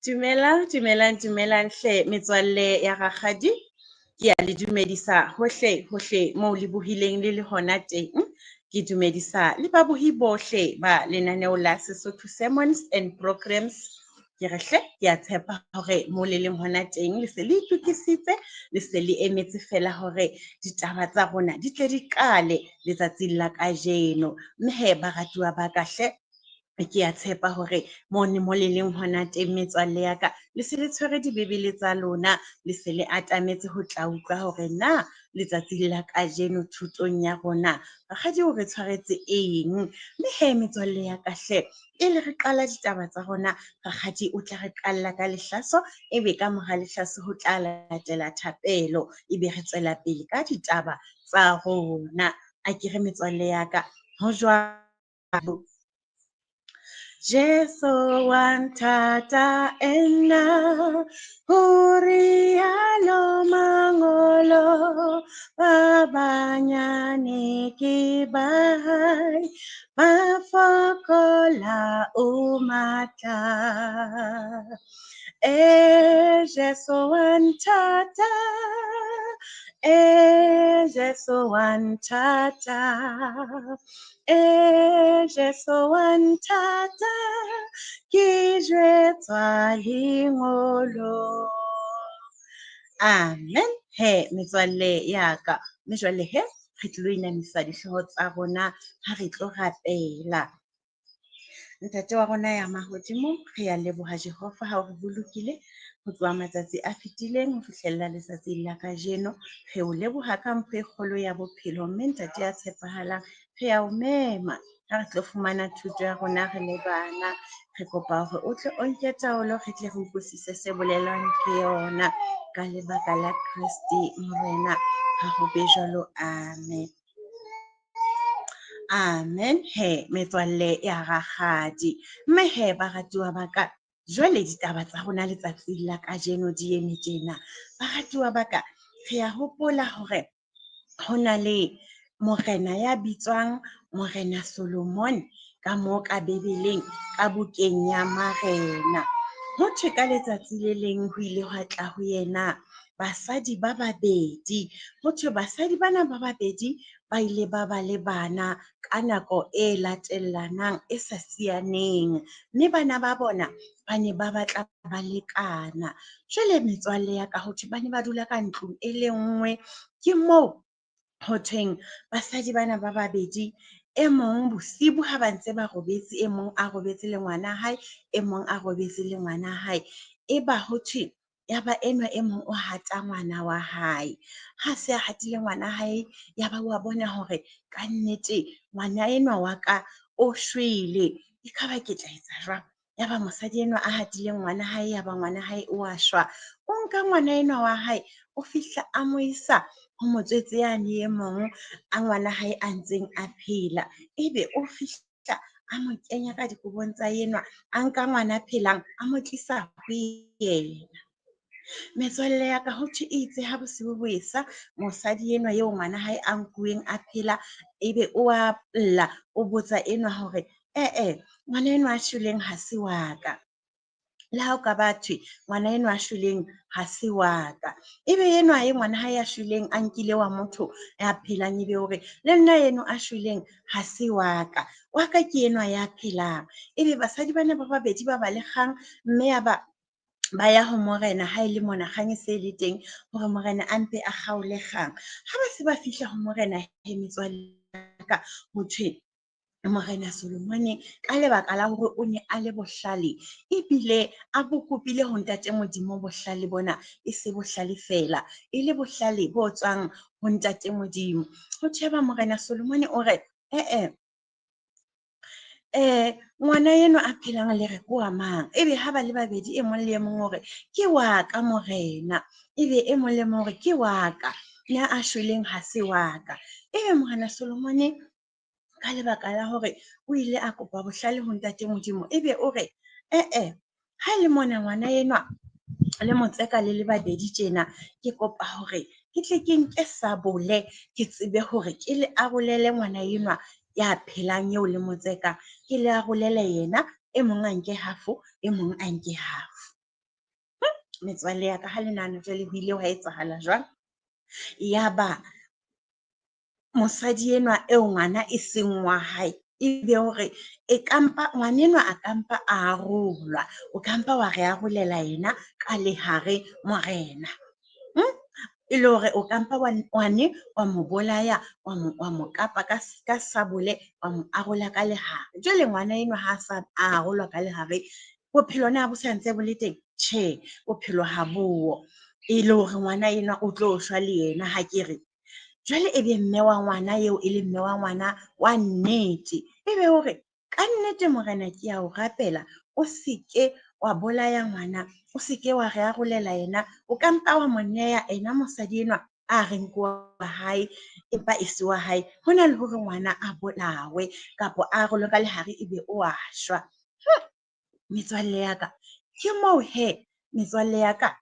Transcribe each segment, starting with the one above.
Dumelang, dumelang, dumelang hle metswalle ya rakgadi. Ke a le dumedisa hohle hohle moo le bohileng le le hona teng. Ke dumedisa le babohi bohle ba lenaneo la Sesotho Sermons and Programs. Ke re hle ke a tshepa hore mo le leng hona teng le se le itokisitse, le se le emetse fela hore ditaba tsa rona di tle di qale letsatsing la kajeno. Mme hee baratuwa ba ka hle, ke a tshepa hore mone mo le leng hona teng metswalle ya ka, le se le tshwere dibebele tsa lona, le se le atametse ho tla utlwa hore na letsatsing la kajeno thutong ya rona rakgadi o re tshwaretse eng. Mme hee metswalle ya ka hle, pele re qala ditaba tsa rona, rakgadi o tla re qalla ka lehlaso, ebe ka mora lehlaso ho tla latela thapelo, ebe re tswela pele ka ditaba tsa rona. Akere metswalle ya ka, ho jwalo. Jesu wa nthata nna, ho rialo mangolo, ba banyane ke ba hae, ba fokola o matla. E Jesu wa nthata, e Jesu wa nthata, e Jesu wa nthata, ke jwetswa lengolo. Amen. He metswalle ya ka, mme jwale he re tlilo inamisa dihlooho tsa rona ha re tlo rapela. Ntate wa rona ya mahodimong, re a leboha Jehova ha o re bolokile ho tloha matsatsi a fetileng ho fihlella letsatsing la kajeno. Re o leboha ka mpho e kgolo ya bophelo, mme ntate ya tshepahalang, re a o mema ha re tlo fumana thuto ya rona re le bana. Re kopa hore o tle o nke taolo, re tle re utlwisise se bolelwang ke yona. Ka lebaka la Kreste Morena, ha ho be jwalo. Amen. Amen he metswalle ya rakgadi. Mme he baratuwa ba ka, jwale ditaba tsa rona letsatsing la kajeno di eme tjena. Baratuwa ba ka, re a hopola hore ho na le morena ya bitswang Morena Solomon ka moo ka Bibeleng, ka bukeng ya Marena. Ho thwe ka letsatsi le leng ho ile hwa tla ho yena basadi ba babedi. Ho thwe basadi bana ba babedi ba ile ba ba le bana ka nako e latellanang e sa siyaneng, mme bana ba bona ba ne ba batla ba lekana. Jwale metswalle ya ka, ho thwe ba ne ba dula ka ntlong e le nngwe. Ke moo ho thweng basadi bana ba babedi, e mong bosibu ha ba ntse ba robetse, e mong a robetse le ngwana hae, e mong a robetse le ngwana hae. Eba ho thwe yaba enwa e mong o hata ngwana wa hae. Ha se a hatile ngwana hae, yaba wa bona hore kannete ngwana enwa wa ka o shwele, ekaba ke tla etsa jwang? Yaba mosadi enwa a hatileng ngwana hae, yaba ngwana hae o a shwa. O nka ngwana enwa wa hae, o fihla a mo isa ho motswetse yane e mong a ngwana hae a ntseng a phela. Ebe o fihla a mo kenya ka dikobong tsa enwa, a nka ngwana a phelang, a mo tlisa ho yena. Metswalle ya ka, ho thwe itse ha bosibu bo esa, mosadi enwa eo ngwana hae a nkuweng a phela, ebe o a lla, o botsa enwa hore eh-eh, ngwana enwa a shweleng ha se wa ka. Le ha o ka ba thwe ngwana enwa a shweleng ha se wa ka. Ebe enwa e ngwana hae a shweleng a nkile wa motho ya phelang, ebe o re le nna eno a shweleng ha se wa ka. Wa ka ke enwa ya phelang. Ebe basadi bana ba babedi ba ba le kgang, mme ya ba ba ya ho morena ha e le mona kgang e se le teng hore morena a mpe a kgaole kgang. Ha ba se ba fihla ho morena he metswalle ya ka, ho thwe Morena Solomone ka lebaka la hore o ne a le bohlale ebile a bo kopile ho Ntate Modimo bohlale bona, e se bohlale feela, e le bohlale bo tswang ho Ntate Modimo. Ho thwe Morena Solomone o re, eh-eh, ngwana enwa a phelang le re ke wa mang? Ebe ha ba le babedi e mong le e mong o re, ke wa ka morena. Ebe e mong le mong o re, ke wa ka. Ya a shweleng ha se wa ka. Ebe Morena Solomone ka lebaka la hore o ile a kopa bohlale ho Ntate Modimo, ebe o re, eh-eh, ha e le mona ngwana enwa le motseka le le babedi tjena, ke kopa hore ke tle ke nke sabole, ke tsebe hore ke le arolele ngwana enwa ya phelang eo le motsekang, ke le arolele yena, e mong a nke half, e mong a nke half. Metswalle ya ka, ha le nahana jwale ho ile hwa etsahala jwang? Yaba mosadi enwa eo ngwana e seng wa hae, ebe hore e kampa ngwana enwa a kampa a arolwa. O kampa wa re arolela yena ka lehare morena. E le hore o kampa wane wa mo bolaya, wa mo kapa ka sabole, wa mo arola ka lehare. Jwale ngwana enwa ha sa arolwa ka lehare, bophelo na bo santse bo le teng? Tjhe, bophelo ha boyo. E le hore ngwana enwa o tlo shwa le yena hakere. Jwale ebe mme wa ngwana eo e le mme wa ngwana wa nnete. Ebe hore kannete morena ke a o rapela, o seke wa bolaya ngwana, o seke wa re arolela yena. O ka mpa wa mo neya ena mosadi enwa a reng ke wa hae, empa e se wa hae. Hona le hore ngwana a bolawe kapa a arolwe ka lehare ebe o a shwa. Metswalle ya ka, ke moo he metswalle ya ka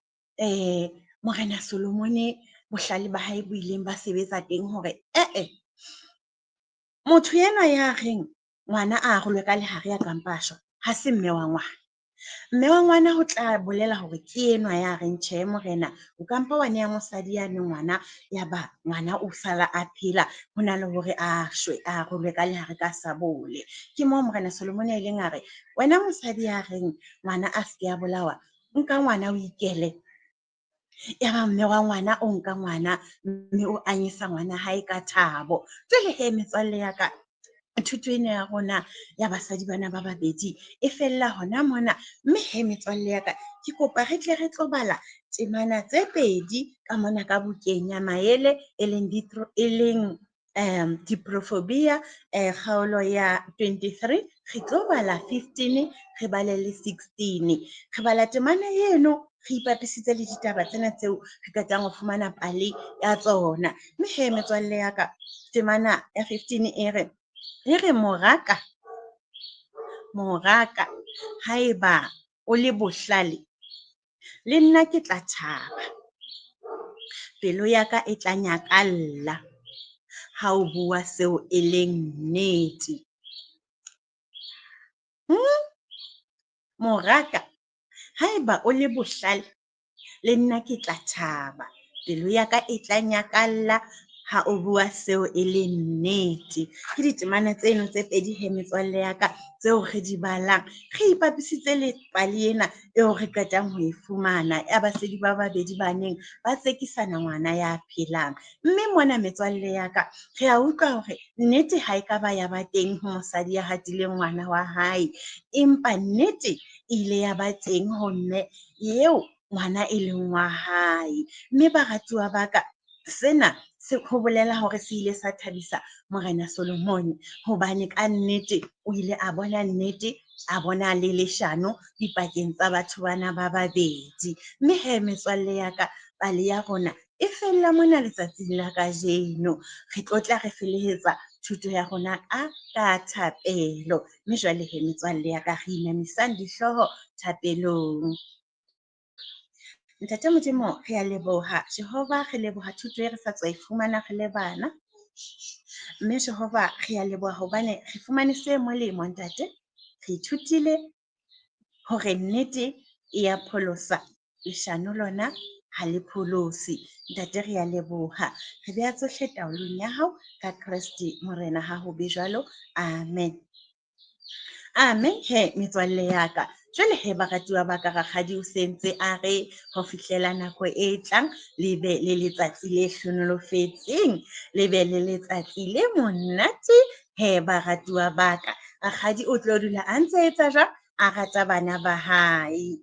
Morena Solomone bohlale ba hae bo ileng ba sebetsa teng hore eh-eh, motho enwa ya reng ngwana a arolwe ka lehare a kampa a shwa, ha se mme wa ngwana. Mme wa ngwana ho tla bolela hore ke enwa ya reng tjhe morena, o kampa wa neha mosadi yane ngwana, yaba ngwana o sala a phela hona le hore a shwe, a arolwe ka lehare ka sabole. Ke moo Morena Solomone a ileng a re, wena mosadi ya reng ngwana a se ke a bolawa, nka ngwana o ikele. Yaba mme wa ngwana o nka ngwana mme o anyesa ngwana hae ka thabo. Jwale he metswalle ya ka, thuto ena ya rona ya basadi bana ba babedi e fella hona mona. Mme he metswalle ya ka, ke kopa re tle re tlo bala temana tse pedi ka mona ka bukeng ya maele, e leng Diprofobia, kgaolo ya 23. Re tlo bala 15, re bale le 16. Re bala temana eno re ipapisitse le ditaba tsena tseo re qetang ho fumana pale ya tsona. Mme he metswalle ya ka, temana ya 15 e re, e re moraka, moraka, haeba o le bohlale, le nna ke tla thaba. Pelo ya ka e tla nyakalla ha o bua seo e leng nnete. Moraka, haeba o le bohlale, le nna ke tla thaba. Pelo ya ka e tla nyakalla ha o bua seo e leng nnete. Ke ditemana tseno tse pedi he metswalle ya ka tseo re di balang. Re ipapisitse le pale ena eo re qetang ho e fumana ya basadi ba babedi ba neng ba tsekisana ngwana ya phelang. Mme mona metswalle ya ka, re a utlwa hore nnete ha e ka ba ya ba teng ho mosadi ya hatileng ngwana wa hae, empa nnete e ile ya ba teng ho mme eo ngwana e leng wa hae. Mme baratuwa ba ka, sena se ho bolela hore se ile sa thabisa Morena Solomone, hobane ka nnete o ile a bona nnete, a bona le leshano dipakeng tsa batho bana ba babedi. Mme he metswalle ya ka, pale ya rona e fella mona letsatsing la kajeno. Re tlo tla re felehetsa thuto ya rona ka thapelo. Mme jwale he metswalle ya ka, re inamisang dihlooho thapelong. Ntate Modimo, re a leboha. Jehova, re leboha thuto e re sa tswa e fumana re le bana. Mme Jehova, re a leboha hobane re fumane se molemo ntate. Re ithutile hore nnete e ya pholosa, leshano lona ha le pholose. Ntate, re a leboha. Re beha tsohle taolong ya hao ka Kreste Morena, ha ho be jwalo. Amen. Amen he metswalle ya ka. Jwale he baratuwa ba ka, rakgadi o sentse a re ho fihlela nako e tlang, le be le letsatsi le hlohonolofetseng, le be le letsatsi le monate he baratuwa ba ka. Rakgadi o tlo dula a ntse etsa jwang? A rata bana ba hae.